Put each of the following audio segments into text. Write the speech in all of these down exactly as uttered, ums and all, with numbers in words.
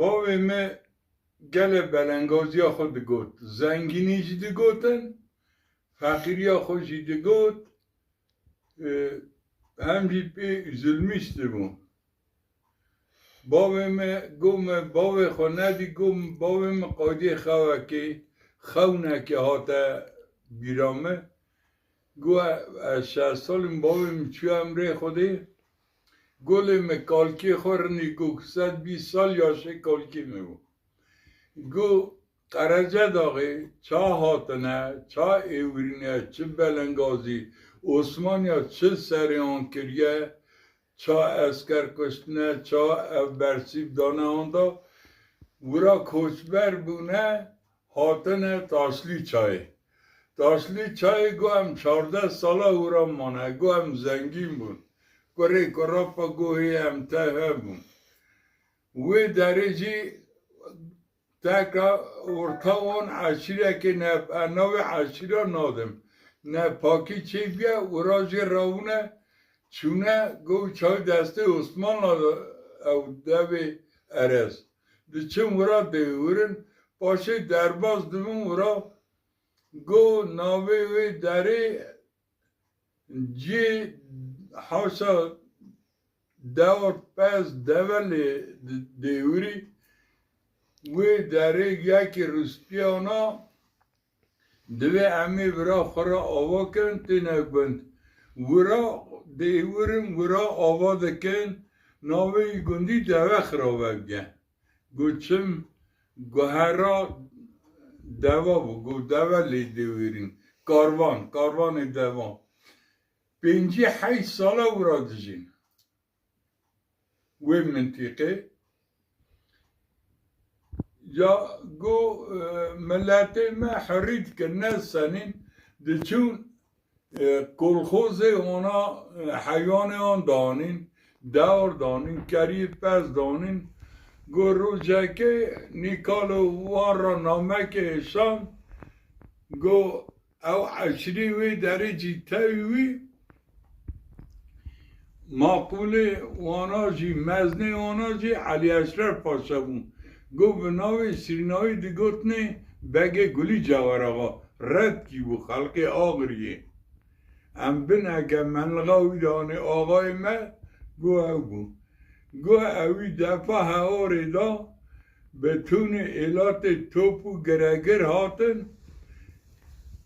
Bavê me gelê belengaziya xwe digot, zengînî jî digotin, feqîriya xwe jî digot, e, hem jî pê zulmîş dibû. Bavê me got, me bavê xwe nedî, got, bavê me qadiyê xewekê, xewnekê hate bîra me. Got, ez şeş sal im, bavê min çûye emrê Xwedê. Got, lê me kalkê xwe rinî, got, sed bîst sal yaşê kalkê me bû. Got, Qerecedaxê ça hatine, ça êwirîne, çi belengazî, Osmaniya çi serê an kiriye, ça esker kuştine, ça ev bersîv dane anda, wira koçber bûne, hatine Taşlî Çayê. Taşlî Çayê got, em çardeh sala wira mane, got, em zengîn bûn. Kurê kurapa got, hê em te hebûn. Wê derê jî teka orta wan eşîrekê ne, navê eşîra nadim. Ne pakî çêbiye, wira jê rawine, çûne, got, çay destê Osmanla ew devê erez. Diçin wira dêwirin, paşê derbas dibin wira, got, navê wê derê cê haşa dewr pez develê dêwirî, wê derê yekê rûspiyana, divê em ê vira xwe re ava kin, têne gund. Wira dêwirin, wira ava dikin, navê wî gundî Deve Xirave bike. Got, çim guhera deva bû, got, deve lê dêwirîn. Karvan, karvanê devan. Pêncî heşt sala wira dijîn. Wê mintîqê. Ya got, e, miletê me herî dikin, ne senîn, diçûn, e, kolxozê wana, e, heywanê wan danîn, dewr danîn, keriyê pez danîn. Got, rojekê Nîkalo wan ra namekê hêşand, got, ew eşîrî wê derê jî tevî wî, maqûlê wana jî, meznê wana jî Elî Eşref Paşa bû. Got, bi navê Sîrnawî digotinê Begê Gulî Cewher Axa, redkî bû, xelkê Agiriyê. Em bineke menlixa wî de anê axayê me, got, ew bû. Got, ewî defa heorê da, bi tûnê êlatê top û giregir hatin,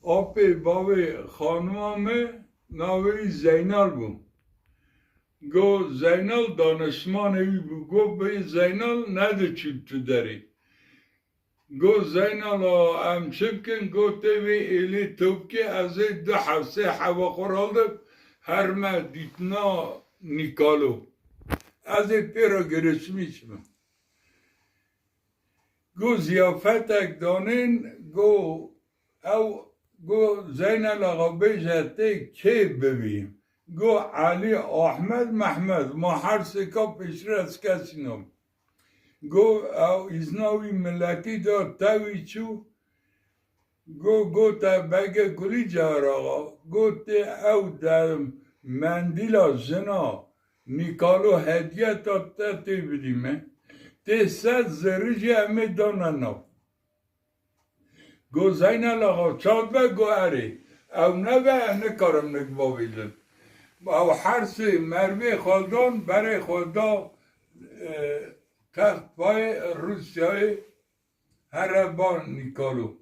apê bavê xanima me, navê wî Zeynal bû. Got, Zeynal danişmanê wî bû. Got, bê Zeynal nediçû tu derê. Got, Zeynal a, em çi bikin? Got, tê vê êlê topkê, ez ê du heb sê heba xwe raldim, herime dîtina Nîkalo. Ez ê pê re girişmîş bim. Got, ziyafetek danên, got, ew, got, Zeynel Axa bêje tê kê bibî? Got, Elî, Ahmed, Mehmed, ma her sêka pêşî re ez kesî nabim. Got, ew îzna wî miletî da, tevî çû. Got, gote Begê Gulî Cewher Axa, got, tê ew de mendîla jina Nîkalo hediye ta te tê bidî me. Tê sed zerrî jî em ê dane nav. Got, Zeynel Axa, çawa dibe? Got, erê. Ew nebe, ez nikarim nik bavêjim. Ew her sê merivê xwe dan, berê xwe da, e, textpayê Rûsyayê, here ba Nîkalo.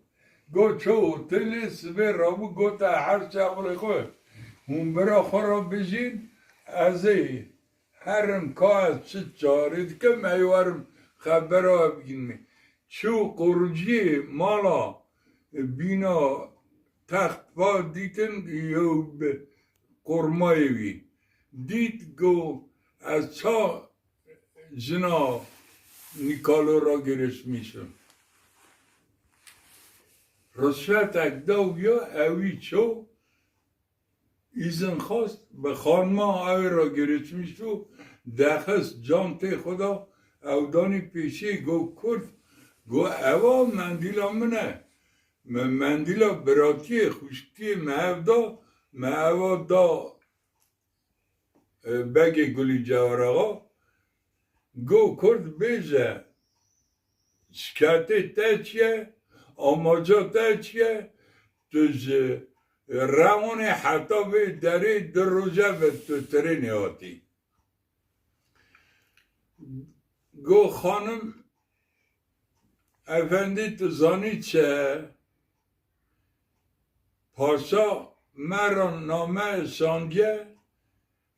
Got, ço otelê, sibê rabû, gote her sê hevalê xwe, hûn bira xwe re bijîn, ez ê herim ka ez çi çarê dikim, ez ê werim xebera we bigînim. Çû quruciyê mala, bîna textpa dîtin, yew bi qormayê wî. Dît, got, ez ça jina Nîkalo ra girişmîş im? Rişvetek da wî ya, ewî ço, îzin xwest, bi xanima ew ra girişmîş bû, dexist cantê xwe da, ew danî pêşî, got, Kurd, got, eva mendîla min e. Me mendîla biratiyê, xwişkiyê me ev da, me eva da, e, Begê Gulî Cewher Axa. Got, Kurd, bêje, Şikayetê te çi ye? Amaca te çi ye? Tu ji Rewanê heta vê derê du roje ve tu tirênê hatî. Go xanim, efendî, tu zanî çi? Paşa me re name şandiye,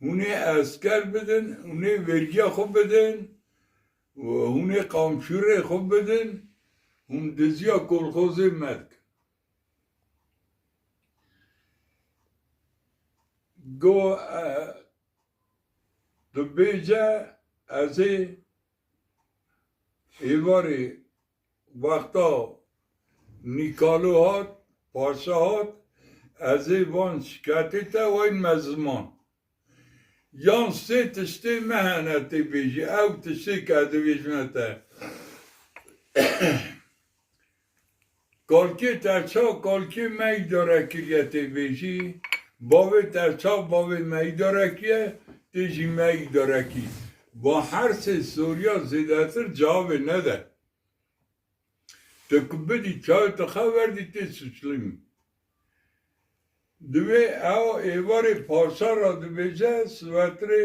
hûn ê esker bidin, hûn ê vergiya xwe bidin, hûn ê qamçûrê xwe bidin, hûn diziya kolxozê me dikin. Go, e, dibêje, ez ê êvarê wexta Nîkalo hat, paşa hat, ez ê van şiketê te wayînme ziman. Yan sê tiştê me hene tê bêjî, ew tiştê ke dibêjime te. Kalkê te ça kalkê me îdare kiriye tê bêjî, bavê te ça bavê me îdare kiriye, tê jî me îdare kî. Va her sê soriya zêdetir cavê nede. Tu ku bidî çavê tu xever dî tê suçlî. Divê ew êvarê paşa re dibêje, sivetirê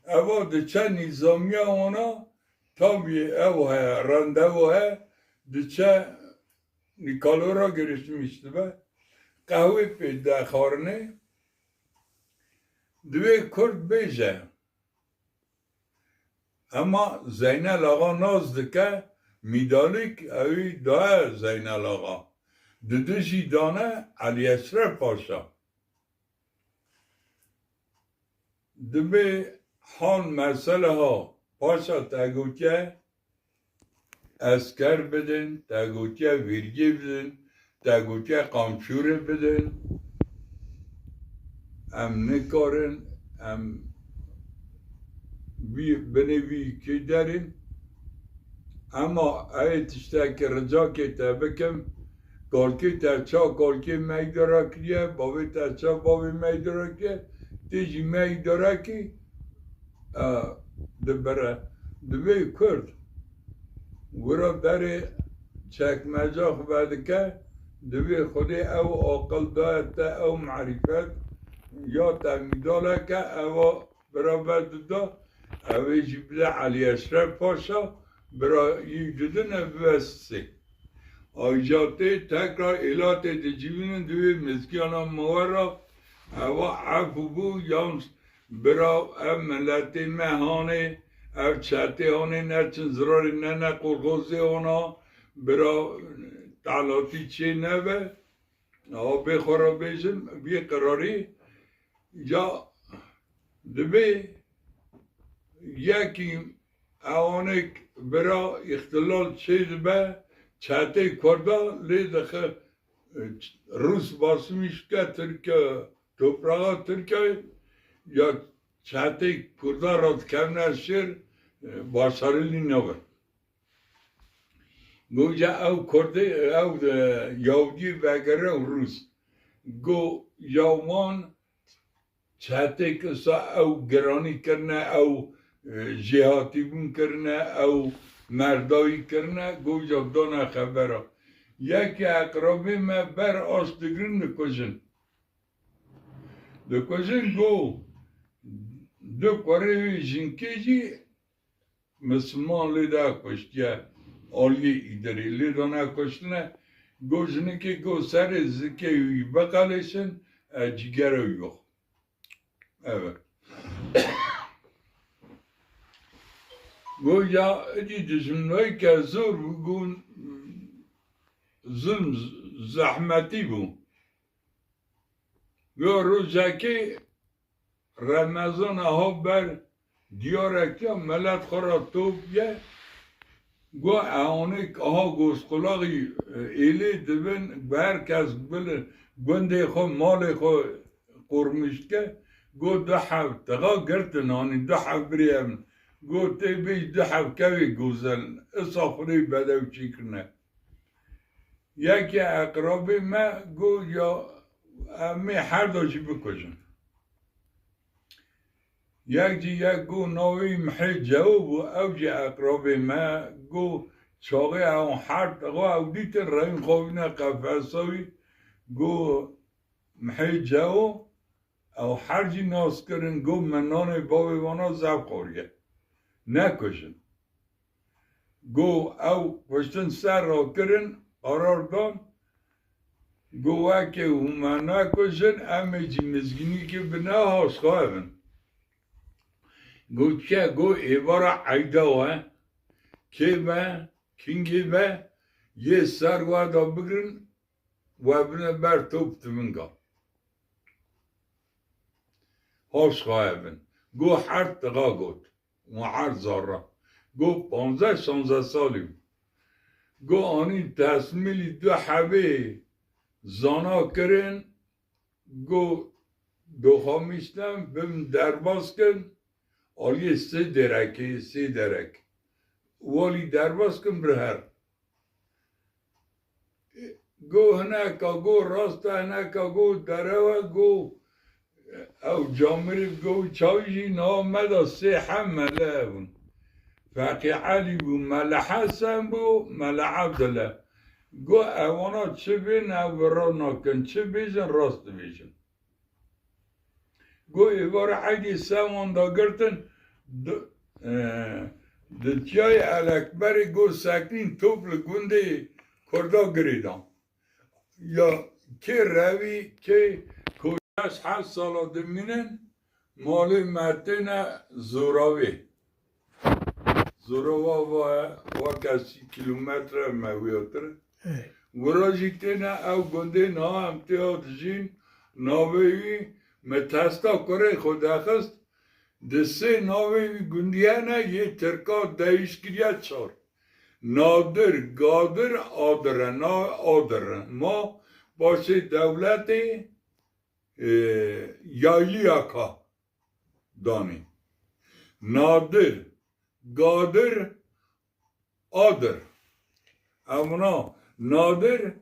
eva diçe nîzamiya wana, tabî ew heye, randevu heye, diçe Nîkalo re girişmiş dibe, qehwê pê de xwarinê. Divê Kurd bêje, Ema Zeynel Axa nas dike, mîdalîk ewî daye Zeynel Axa. Di dijî dane Elî Eşref Paşa. Dibê hal mesele ha, paşa te gotiye, esker bidin, te gotiye vîrgî bidin, te gotiye qamçûrê bidin. Em nikarin, em vî, binê vî yekê derên. Ema ez ê tiştekî ricakê te bikim, kalkê te ça kalkê me îdare kiriye, bavê te ça bavê me îdare kiriye, tê jî me îdare kî, e, dibire. Divê Kurd wira berê çekmeca xwe vedike, divê Xwedê ew aqil daye te, ew marîfet, ya te mîdaleke, ewa bira ve dida, ew ê jî bide Elî Eşref Paşa, bira yî didin, ev bibe sisê. Aja tê tekrar êlatê dicivînin, divê mizgiyana me we re, ewa efû bû, yan bira ev miletê me hanê, ev çetê hanê, neçin zirarê nene qolxozê wana, bira telatî çê nebe. Ewa bê xwe re bêjim, vî qirarî ya divê yekî ewanêk bira îxtilal çêdibe, çetê Kurda lê dixe, Rûs basmîş dike Tirkiye, topraxa Tirkiyeyê, ya çetê Kurda radikevne şêr, başarî nîne bin. Go ja ew Kurdê, ew, e, Yahudî vegere û Rûs. Go ya wan çetêk wisa ew giranî kirine, ew, e, jêhatîbûn kirine, ew merdayî kirine, go ja dane xebera. Yekê eqrabê me ber aş digirin dikujin. Dikujin go du kurê wê jinkê jî Misilman lê de kuştiye, aliyê îdirê lê dane kuştine, go jinikê go serê zikê wî biqelêşin, e, cîgere wî bixwe. Evet. Go ya idî dijminayî ke zor bû, go zulm, zehmetî bû. Yo rojekê Remezan aha ber Diyarbekir milet xwe re top ye. Go ewanê aha gosqulaxî êlê dibin, her kes bil gundê xwe, malê xwe qurmîş dike. Go du heb tixa girtin, hanî du heb birê em. Go tê bêj du heb kevê gozel, isa xwedê bedew çêkirine. Yekê eqrabê me got, ya em ê her du jî bikujin. Yek jî yek got, navê wî Mihê Cewo bû, ew jî eqrabê me got, Çaxê ew her tixa ew dîtin rewîn xwe bîne qefesa wî, got, mihê cewo, ew her jî nas kirin, got, me nanê bavê wana zef xwariye. Nekujin. Got, ew kuştin ser rakirin, qarar dan, got, weke hûn me nekujin, em ê jî mizgînîkê bine haşxwe bin. Got, çi? Got, êvara eyda we, kê be, kingê be, yê ser we de bigrin, we bine ber top tivinga. Haşxwe bin. Got, her tixa got. Û her zara. Got, panzdeh şanzdeh salî bû. Got, anî tesmîlî du hebê zana kirin, got, doxamîştem, bim derbas kin, aliyê sê derekê, sê derek. Walî derbas kin, bir her. Go hineka go rast e, hineka go derew e, go ew camirî go çaw jî niha me de sê heb mele hebûn. Feqî Elî bû, Mele Hesen bû, Mele Evdile. Go ewana çi bên ew vira nakin, çi bêjin rast dibêjin. Go êvarê eydê sewan da girtin, di, e, di çiyayê Elekberê go seknîn top li gundê Kurda girêdan. Ya kê revî, kê ko-, şeş heft sala dimînin, malê me têne Zoravê. Zorava va weke sî kîlometre me wêtir. Ê. Wira jî têne ew gundê niha em têya dijîn, navê wî, me testa kurê xwe dexist, di sê navê wî gundî hene, yê tirka deyîş kiriye çar. Nadir, Gadir, Adir e, na Adir e. Ma paşê dewletê, e, Yayliya Ka danî. Nadir, Gadir, Adir. Evna Nadir,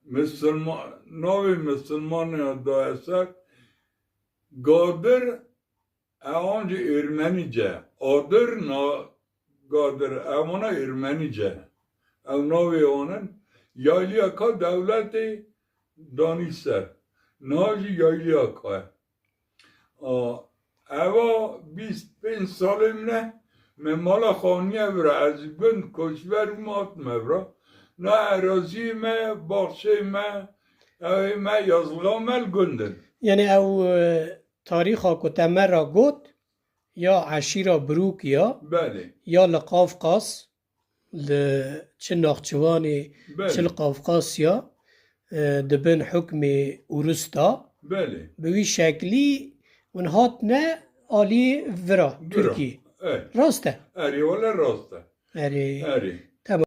Misilma-, navê Misilmanê daye ser. Gadir, ewan jî Ermenîce. Adir, na, Gadir, evana Ermenîce. Ew navê wan in. Yayliya Ka dewletê danî ser. Niha jî Yayliya Ka ye. A, eva bîst pênc salê min e, me mala xaniye vira, ez ji gund koçber bûm, hatime vira. Na eraziyê me, baxçeyê me, ewê me, yazlığa me li gund in. Yanî ew, e, tarîxa ku te me ra got, ya eşîra Birûk ya, Belê. Ya li Qafqas, li çi Naxçiwanê, Belê. Çi li Qafqasya, e, di bin hukmê Ûrus de. Belê. Bi wî şeklî hûn hatine alî vira, Vira. Tirkî. E. Rast e? Erê, wele rast e. Erê. Erê. Tamam.